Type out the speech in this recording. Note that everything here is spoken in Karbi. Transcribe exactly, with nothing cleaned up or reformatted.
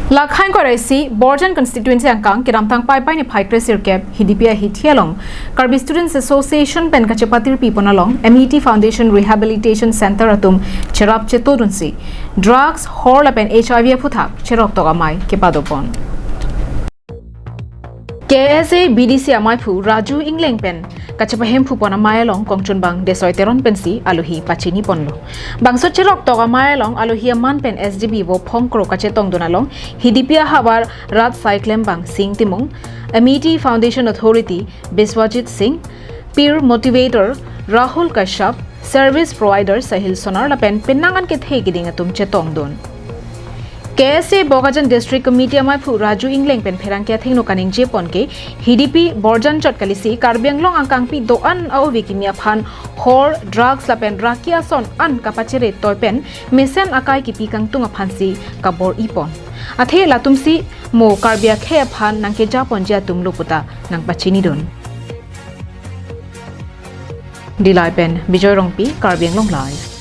Lakhai koraisi Borjan constituency angkang kedamtang Paipai niphai kresirkep Hidipi ahithi along Karbi Students Association pen kachepatirpi pon along M E T Foundation Rehabilitation Center atum cherap chetodunsi drugs, hor lapen H I V aphuthak cheroktok amei kepadopon. K S A B D C amaiphu Raju Engleng pen kachepahemphu pon amei along kongchunbang Desoi Teron pensi alohi pachini ponlo. Bangso cheroktok amei along alohi aman pen S D B vo phongkro kachetongdun along Hidipi ahavar rat saiklembang Sing Timung, M E T Foundation Authority Biswajit Sing, peer motivator Rahul Kashyap, service provider Sahil Sonar lapen penang an kethe keding atum chetongdun. K S A Bokajan District Committee amaiphu Raju Engleng pen pherangke athengno kaningje pon ke Hidipi Borjan chot kalisi Karbi Anglong angkangpi do-an a-ove kimi aphan hor, drugs lapen raki ason an kapachere toi pen mesen akai kipi kangtung aphansi kabor-i pon. Athe latumsi mo Karbi akhei aphan nangkeja ponji atum lo puta nangpachinidun. Dillai pen Bijoy Rongpi, Karbi Anglong Live.